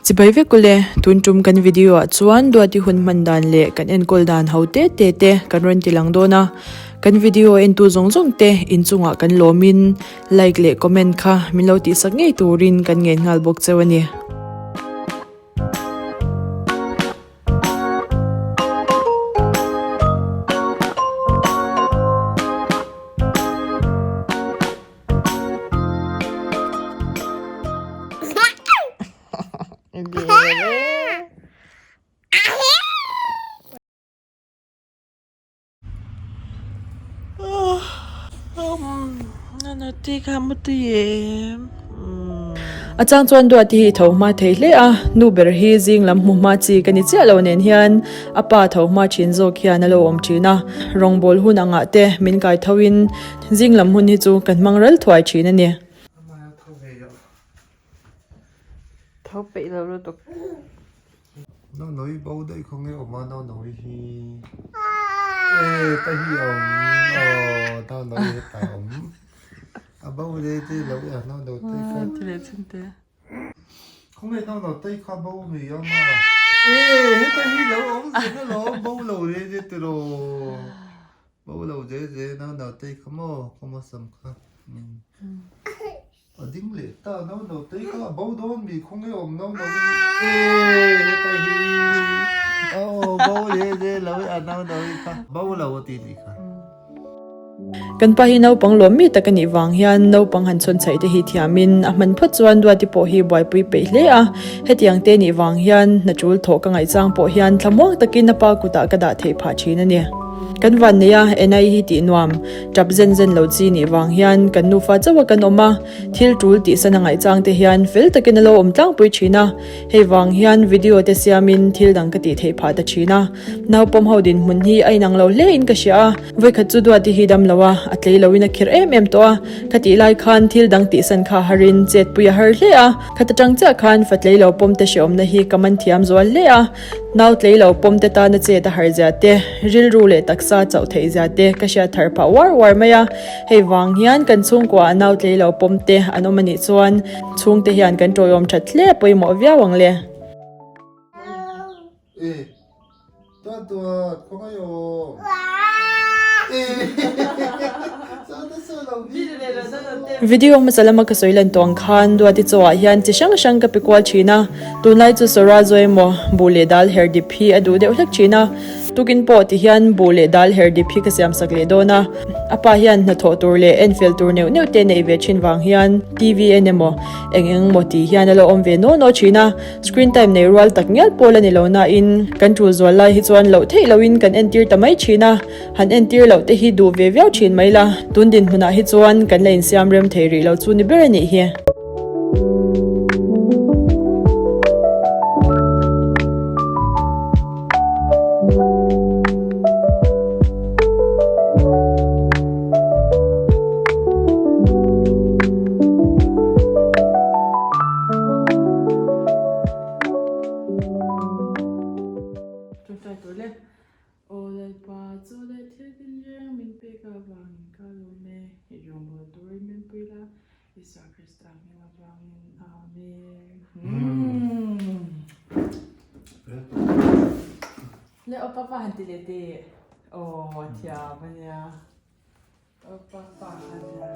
Chibai vek ule, tun tum kan video ah chuan Duati hun hman dan leh kan enkawl dan ho te te te kan rawn ti lang dawn a, kan video entu zawng zawng te inchungah kan lawmin like leh comment kha min lo tihsak ngei turin kan ngen nghal bawk cheu a ni. A chang chuan Duati hi tho hma thei hle a, nu ber hi zing lam hmu hma chi ka ni chiah lo nen hian a pa tho hma thin zawk hian a lo awm thin a, rawngbawl hun angah te min kai tho in zing lam hun hi chu kan hmang ral thuai thin a ni. Tho peih lo lutuk. No noi bo daih khaw nge awm a no noi hi e ta hi awm aw no noi heta awm a bo le te lo e no no te kha ti leh chhin te khaw nge no no te kha bo mi a ma e heta hi lo awm zel alawm bo lo le te tiraw Bo lo ze ze nau nau tei kha maw khaw maw sam kha a ding leh ta nau nau tei kha a bo dawn mi khaw nge awm nau nau hi e heta hi aw bo ze ze lo e a nau nau hi kha bo lo a ti nih kha. Kan pa hi naupang lawm mi tak a nih vang hian naupang han chhawn chhaih te hi thiamin a hman phawt chuan Duati pawh hi buaipui peih hle a, hetiang te nih vang hian hna tul thawh ka ngaihchang pawh hian thlamuang takin a pa kutah ka dah theih phah thin a ni. Kan van nei a, Enai hi tih nuam, tap zen zen lo chi nih vang hian kan nufa chauh a kan awm a, thil tul tih san a ngaihchang te hian fel takin a lo awm tlangpui thin a, hei vang hian video te siamin thil dang ka tih theih phah ta thin a, naupawm ho dinhmun hi a inang lo hle in ka hria a, vawikhat chu Duati hi dam lo a, a tlei lo in a khirh em em tawh a, ka tih lai khan thil dang tih san kha harin chetpui a har hle a, khata tang chiah khan fa tlei lo pawm te hreawmna hi ka man thiam zual hle a. Nau tlei lo pawm te tana chet a har zia te, rilru leh taksa chauh theih zia te ka hriat thar phah uar uar mai a. Hei vang hian kan chhungkua ah nau tlei lo pawm te an awm a nih chuan chhungte hian kan tawiawm that hle pawimawh viau ang le. E, tuan tuan, khawngaih aw. E, Video hmasa lama ka sawi lan tawh ang khan Duati chaw ah hian chi hrang hrang ka pe kual thin a, tunlai chu Sora zawi emaw buh leh dal her dip hi a duh deuh hlek thin a, tukin pawh ti hian buh leh dal her dip hi ka siam sak leh dawn a, a pa hian hnathawh tur leh enfel tur neuh neuh te neih ve thin vang hian TV en emaw eng eng emaw tih hian a lo awm ve naw naw thin a, screen time nei rual tak ngial pawl a ni lo nain kan tul zual lai hi chuan loh theih loin kan entir ta mai thin a. Han entir loh te hi duh ve viau thin mai la, tun dinhmunah hi chuan kan la insiam rem thei rih lo chu ni ber a nih hi. Aw Lalpa, chaw leh thil tinreng min pek avangin ka lawm e, i rawngbâwl turin min pui la, Isua Krista hming avangin, Amen. Le aw papa han ti leh teh. Aw a thiam a nia.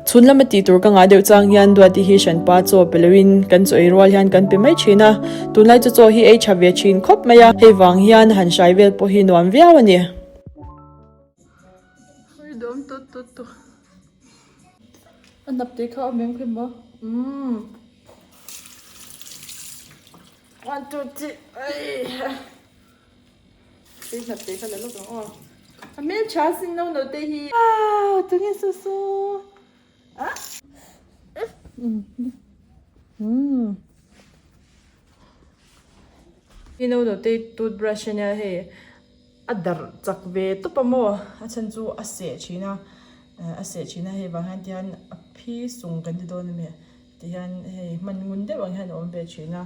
Chhun lama tih tur ka ngah deuh chang hian Duati hi hranpa chaw pe loin kan chaw ei rual hian kan pe mai thin a, tunlai chu chaw hi ei tha ve thin khawp mai a, hei vang hian han hrai vel pawh hi nuam viau a ni. Hei hnap te kha la lawk ang aw. A hmeltha sin no no te hi. Wow, tunge saw saw. Ah. Hmm. Hi no no te toothbrush ania hei a darh chak ve tawp a maw a chhan chu a seh thin a a seh thin a hei vang hian tihian a phi sung kan ti dawn a mi tihian hei hman ngun deuh ang hian a awm ve thin a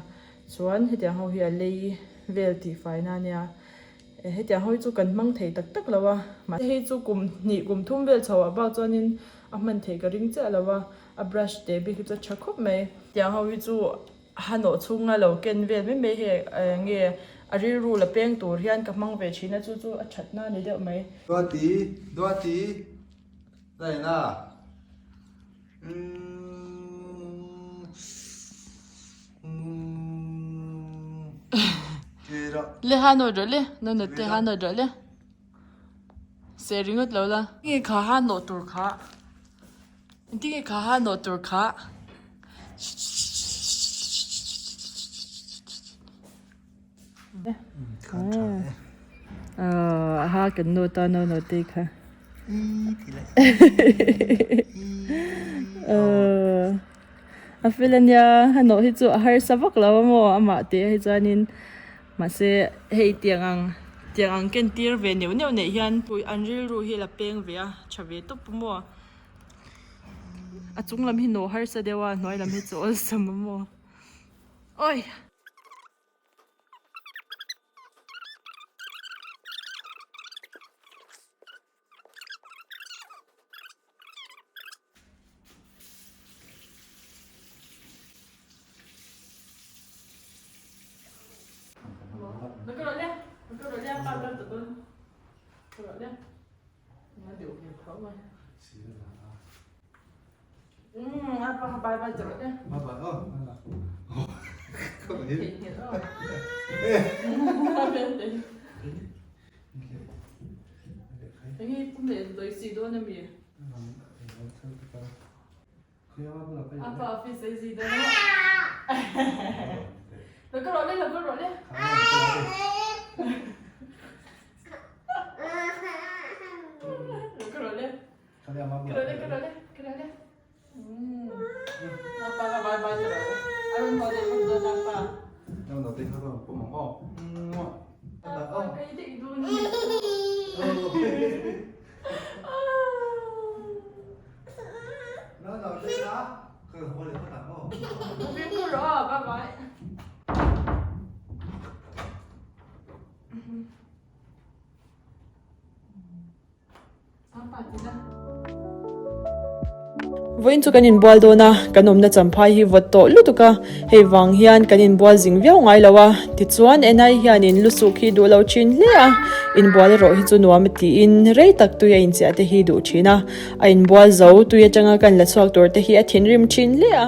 chuan hetiang ho hi a lei vel tih faina ania hetiang ho hi chu kan hmang thei tak tak lo a mahse hei chu kum hnih kum thum vel chho ah bak chuanin a hman theih ka ring chiah lo a a brush te bik hi chu a tha khawp mai hetiang ho hi chu. Ha nawh chhunga lo ken vel mai mai hei nge a rilru la peng tur hian ka hmang ve thin a chu chu a thatna a ni deuh mai. Duati, Duati, Zaina, umm, umm, tira. Le ha nawh rawh le, no no te ha nawh rawh le, seh ringawt lo la. Nge kha ha nawh tur kha. Engtin nge kha ha nawh tur kha? A ha kan nawt a no no te kha. A fel ania ha nawh hi chu a harsa vak lo a maw amah tih hi chuanin mahse hei tiang ang tiang ang ken tir ve neuh neuh neih hian an rilru hi a la peng ve a tha ve tawp a maw. A chung lam hi nawh harsa deuh a, hnuai lam hi chu awlsam a maw. Awi! Vawiin chu kan inbual dawn a, kan awmna champhai hi vawt tawh lutuk a, hei vang hian kan inbual zing viau ngai lo a, tichuan Enai hianin lusuk hi duh lo thin hle a, inbual erawh hi chu nuam a tiin rei tak tui a inchiah te hi duh thin a, a inbual zo tui atanga kan la chhuak tur te hi a thinrim thin hle a.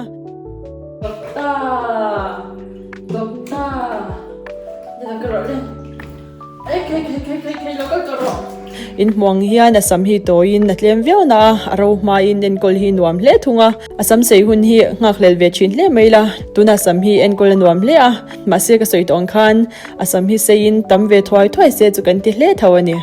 Inhmuang hian a sam hi tawiin a tlem viau na a, a ro hmain enkawl hi nuam hle thung a, a sam sei hun hi nghakhlel ve thin hle mai la, tuna sam hi enkawl a nuam hle a, mahse ka sawi tawh ang khan a sam hi seiin tam ve thuai thuai se chu kan ti hle tho a ni.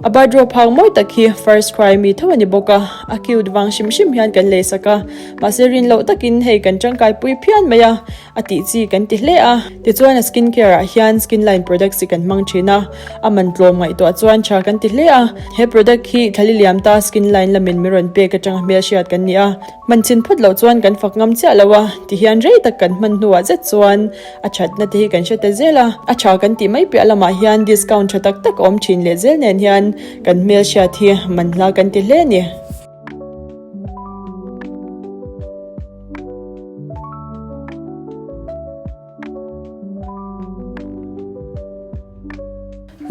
A bathrobe phak mawi tak hi first cry mi tho a ni bawk a, a cute vang hrim hrim hian kan lei sak a, mahse rin loh takin hei kan tangkai pui phian mai a, A tih chi kan ti hle a, tichuan a skin care ah hian skin line products hi kan hmang thin a, a man tlawm ngaihtuah chuan tha kan ti hle a, he product hi thlali liam ta skin line lamin mi rawn pek atanga hmelhriat kan ni a, hman chin phawt loh chuan kan fak ngam chiah lo a, tihian rei tak kan hman hnuah zet chuan a thatna te hi kan hre ta zel a, a tha kan tih mai piah lamah hian discount tha tak tak a awm thin leh zel nen hian kan hmelhriat hi man hla kan ti hle a ni.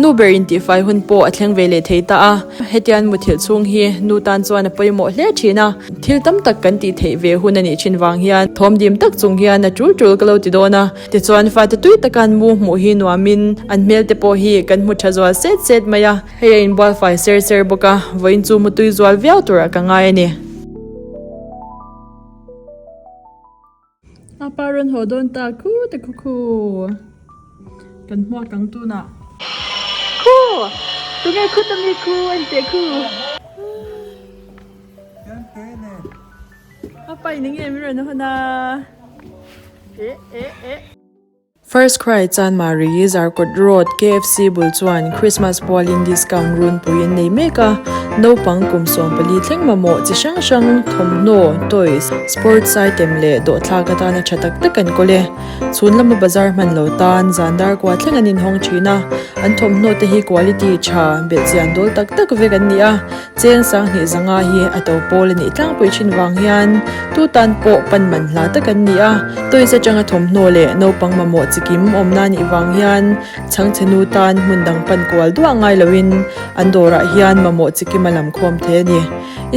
Nu ber intihfai hun pawh a thleng ve leh thei ta a, hetian muthilh chhung hi nu tan chuan a pawimawh hle thin a, thil tam tak kan tih theih ve hun a nih thin vang hian thawm dim tak chung hian a tul tul ka lo ti dawn a, tichuan fate tui taka an mu hmuh hi nuamin an hmel te pawh hi kan hmu tha zual set set mai a. Hei a inbual fai ser ser bawk a, vawiin chu mutui zual viau turah ka ngai a ni. A pa rawn haw dawn ta khu ta khu khu. Kan hmuak ang tunah. Khu! Tunge khu ta mi khu a inteh khu. A pa in enge min rawn hawn a? Eh eh eh. First Cry Chanmari Zarkawt Road KFC bul chuan Christmas pualin discount runpui an nei mek a, naupang kum 14 thleng mamawh chi hrang hrang thawmhnaw, toys, sports item leh dawhthlak atana tha tak tak an kawl e. Chhun lama bazar hman lo tan zan dar kua thleng an inhawng thin a, an thawmhnaw te hi quality tha belhchian dawl tak tak vek an ni a, Cheng sanghnih zanga hi a to pawl a nih tlangpui thin vang hian tu tan pawh pan man hla tak an ni a, toys atanga thawmhnaw leh naupang mamawh chikim awmna nih vang hian chhangchhe nu tan hmun dang pan kual duah ngai loin an dawrah hian mamawh chikim a lam khawm thei a ni.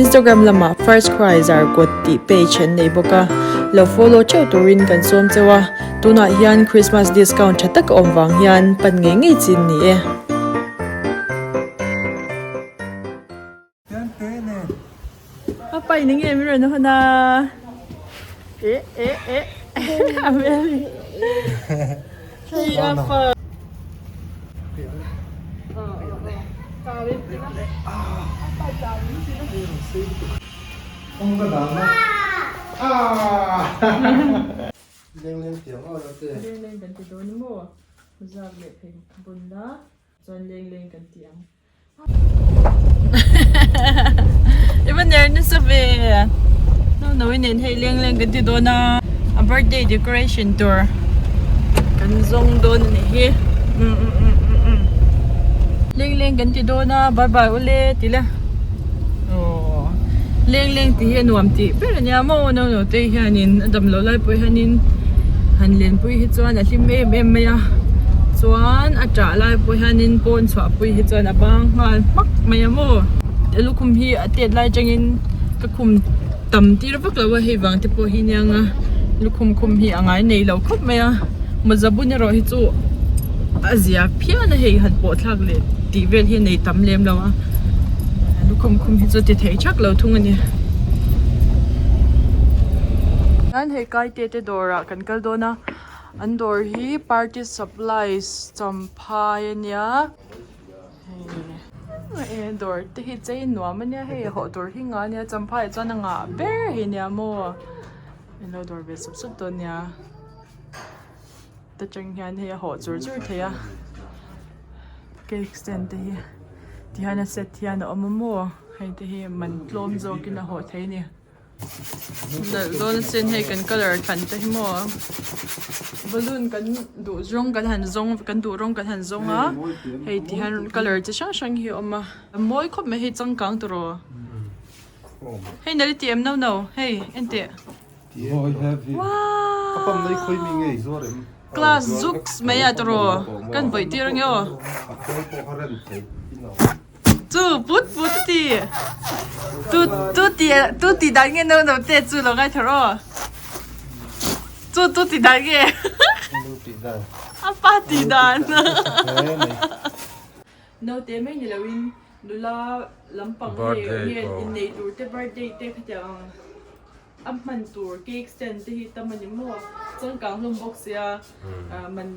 Instagram lamah First Cry Zarkawt tih page an nei bawk a, lo follow theuh turin kan sawm cheu a, tunah hian Christmas discount tha tak a awm vang hian pan ngei ngei chin ni e. A pai ni nge min rawn hawn a e e e a hmel hi a pa Leng leng kan ti dawn maw zak leh phei bun la chuan leng leng kan ti ang. I va ner nasa ve no no i nen hei leng leng kan ti dawn a a birthday decoration tur kan zawng dawn a nih hi leng leng kan ti dawn a bye bye ule ti la aw leng leng tih hi a nuam tih ber a nia maw no no te hianin a dam loh lai pawh hianin han lenpui hi chuan a hlim em em mai a chuan a ṭah lai pawh hianin pawn chhuah pui hi chuan a bang nghal hmak mai a maw a lukhum hi a tet lai atangin ka khum tam tir vak lo a hei vang te pawh hi nia nga lukhum khum hi a ngai nei lo khawp mai a mawza bun erawh hi chu a zia phian a hei han pawh thlak leh tih vel hi a nei tam lem lo a lukhum khum hi chu ti thei thak lo thung a ni. Hian hei kaite te dawrah kan kal dawn a an dawr hi party supplies champhai a nia hei e dawr te hi chei nuam a nia hei hawh tur hi ngah a nia champhai ah chuan a ngah ber hi nia maw in lo dawr ve sup sup dawn nia ta tang hian hei a hawh chur chur thei a cake stand te hi tihian a set hian a awm a maw hei te hi man tlawm zawkin a hawh thei a ni. Nalh dawn asin hei kan colour thlan te hi maw balloon kan duh zawng kan han zawng kan duh rawng kan han zawng a hei ti hian colour chi hrang hrang hi a awm a a mawi khawp mai hei changkang tawh hei nalh i ti em no no hei en teh class zuks mai ah tawh kan vawih tir ange aw. Chu put put a ti. Tu tu ti tu ti dan nge no no te chu lo ngai thar aw. Chu tu ti dan nge. Nu ti dan. A pa ti dan. No te mai ni lo in nula lampang hei nge innei tur te birthday te khatiang ang. A hman tur cake stand te hi tam a ni maw changkang hlawm bawk sia man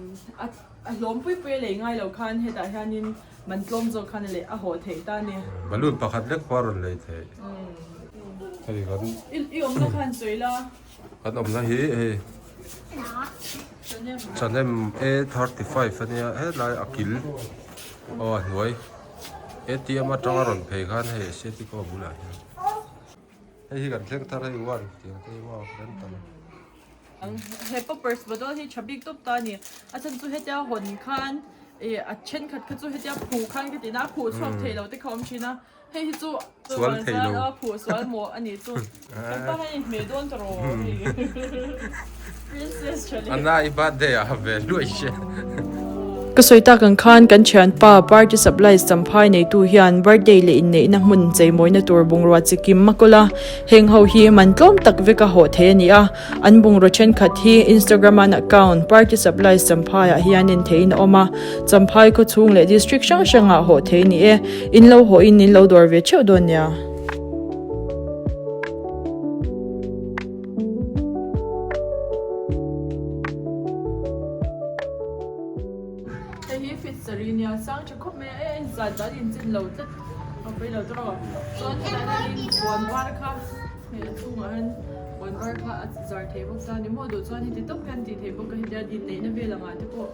a hlawm pui pui a lei ngai lo khan hetah hianin man tlawm zawk khan a leh a hawh theih ta a ni. Balloon pakhat lek pawh a rawn lei theih. Hei kan I awmna khan sawi la. Kan awmna hi hei Thahnem A35 a nia helai a kil aw a hnuai ATM atanga rawn phei khan hei Asiatic aw bulah hian. Hei hi kan thleng thar hei one tiang te hi maw rental. He poppers bottle hi tha bik tawp ta a ni. A chhan chu hetia hawn khan ih a thenkhat kha chu hetia phuh khan ka ti na a phuh chhuak thei lo te kha awm thin a. Hei hi chu Sual thei lo. A phuh sual maw a nih chu. Kan pa hian inhmeh dawn ta rawh hei. Princess tha leh. Anna i birthday ah ve luai che. Ka sawi tak ang khan kan thianpa party supplies champhai neitu hian birthday leh inneihna hmun cheimawina tur bungrua chi kim a kawl a, heng ho hi man tlawm tak veka hawh thei a ni a, an bungraw thenkhat hi Instagram an account party supplies champhai ah hian en theihin a awm a, champhai khawchhung leh district hrang hrangah hawh thei a ni e, in lo hawhin in lo dawr ve theuh dawn nia. Hei hi fit saree nia sang tha khawp mai a e zat dan in chin lo tlat a pawi lo tawh chuan hetah hianin puan var kha hei a chungah hian Puan var kha a zar thei bawk ta ni maw duh chuan heti tawp hian tih theih bawk a hetian inneihna vel angah te pawh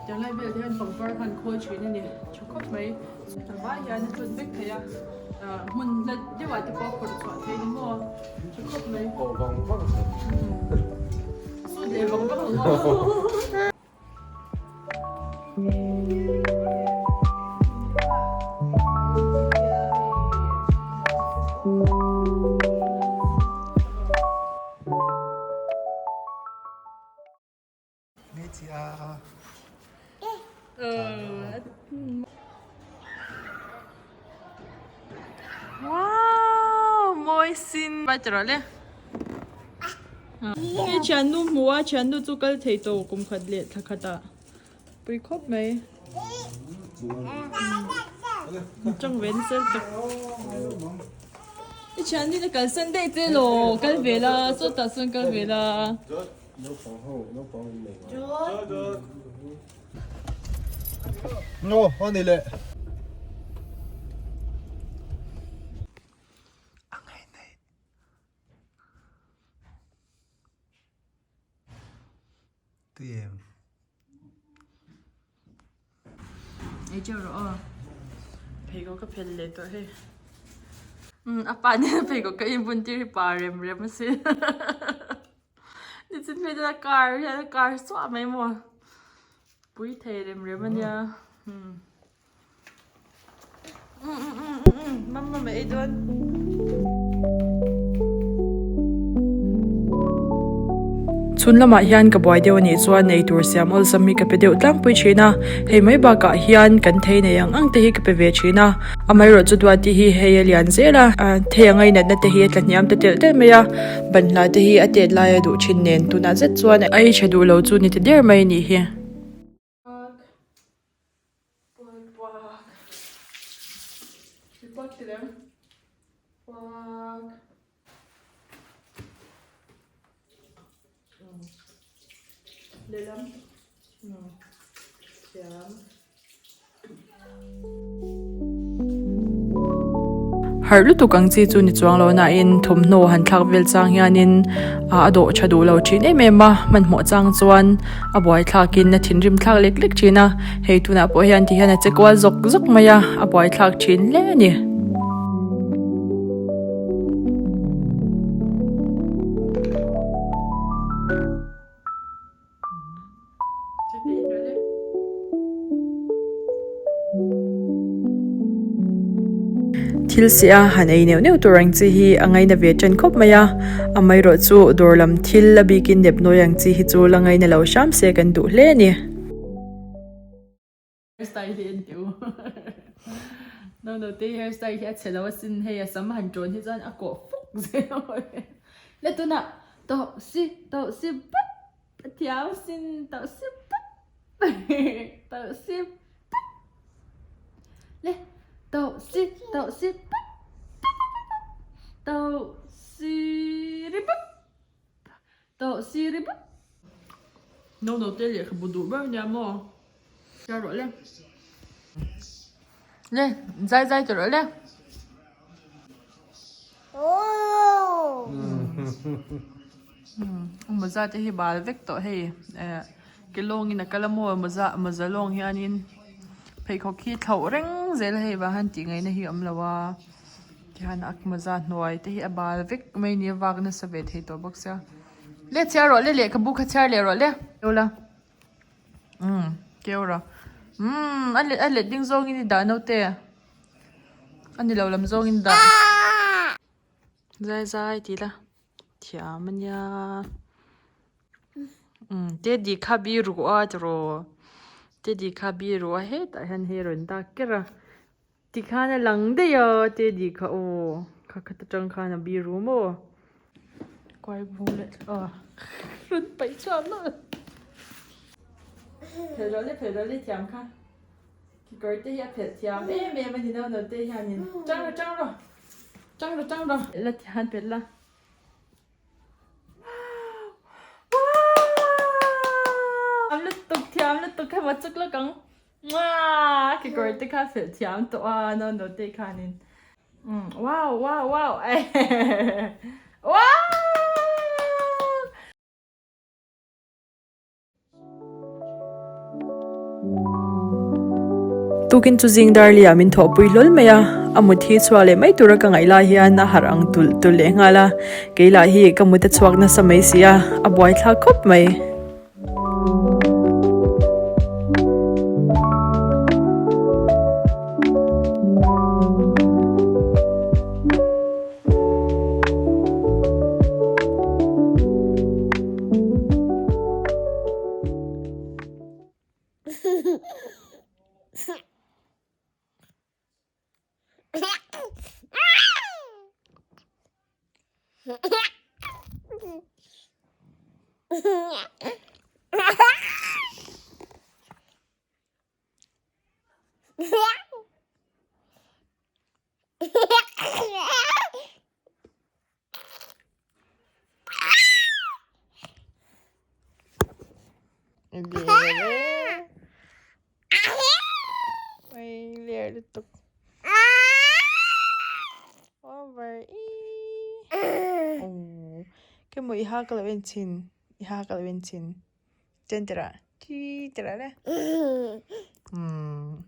tiang lai vel te hian pangpar khan khawl thin a ni tha khawp mai. A vai hian a hlut vek thei a hmun hlat deuhah te pawh a phawrh chhuah thei ni maw tha khawp mai. Aw vang vang. Sut leh vang vang ang aw. Wow, mawi sin. Vai rawh le. Hei thiannu hmu a, thiannu chu kal thei tawh kum khat leh thla khat ah pui khawp mai. Tawng ve nasa tak. I thiannu in a kalsan daih che law, kal ve la, sawtah sawn kal ve la. Aw, a ni leh. Tui em. Ei teuh rawh aw. Pheikhawk ka phelh leh tawh hei. Umm a pa nen pheikhawk ka inbun tir hi pa rem rem a si. Nichin phei chuan a car hian a car suah mai maw. Pui thei rem rem a nia. Umm. Chhun lamah hian ka buai deuh anih chuan ei tur siam awlsam hi ka pe deuh tlangpui thin a, hei mai bakah hian kan thei nei ang ang te hi ka pe ve thin a, amaherawh chu Duati hi hei a lian zel a, thei a ngainatna te hi a tla hniam ta telh telh mai a, banhla te hi a tet lai a duh thin nen tunah zet chuan a ei tha duh lo chu ni ta der mai a nih hi. Harh lutuk ang chi chu ni chuang lo nain thawmhnaw han thlak vel chang hianin a dawh tha duh lo thin em em a, hmanhmawh chang chuan a buai thlakin a thinrim thlak lek lek thin a, hei tunah pawh hian ti hian a che kual zawk zawk mai a, a buai thlak thin hle a ni. Thil si a han ei neuh neuh tur ang chi hi a ngaina ve ṭan khawp mai a, amaherawh chu dawr lam thil a bikin nep nawi ang chi hi chu la ngaina lo hram se kan duh hle a ni. Hairstyle hi en teh u no no te hairstyle hi a chhe lo asin hei a sam han ṭawn hi chuan a kawh fuk zel a maw le le tunah tawh si tawh si pep a thiam sin tawh si pep tawh si pep le tawh si tawh si pep tawh si ri pep Tawh si ri bawk. No no te lehkhabu duh ber nia maw? Chhiar rawh le. Le, zai zai tawh rawh le. Mawza te hi bal vek tawh hei ke lawngin a kal a maw mawza mawza lawng hianin pheikhawk hi thlauh reng zel hei vang hian tih ngaihna hi a awm lo a. Tihian a mawza hnuai te hi a bal vek mai ni a vak nasa ve thei tawh bawk sia le chhiar rawh le lehkhabu kha chhiar leh rawh le keu la umm keu rawh umm a let a let ding zawngin i dah naute a ni lo lam zawngin dah zai zai tih la thiam a nia umm teddy kha biru a tiraw teddy kha biru a hetah hian hei a rawn dak ker a. Tikhan a lang daih a Teddy kha aw kha khat atang khan a biru maw kuai bung leh aw rawn paih chhuak nawlh phelh rawh le phelh rawh le thiam kha kekawr te hi a phelh thiam em em a ni no no te hianin tang rawh tang rawh tang rawh tang rawh la thian phelh la. Thiam lutuk thiam lutuk hei maw chuk lawk ang Mwaa kekawr te kha felh thiam tawh a no no te khanin wow wow wow wow. Tukin chu zing darli ah min thawhpui hlawl mai a, a mut hi chhuak leh mai tura ka ngaih lai hian a harh ang tulh tulh leh nghal a, kei lah hi ka mut a chhuak nasa mai si a, a buaithlak khawp mai. Kemaw i ha ka lo en chhin i ha ka lo en chhin chen tira chi tira le umm.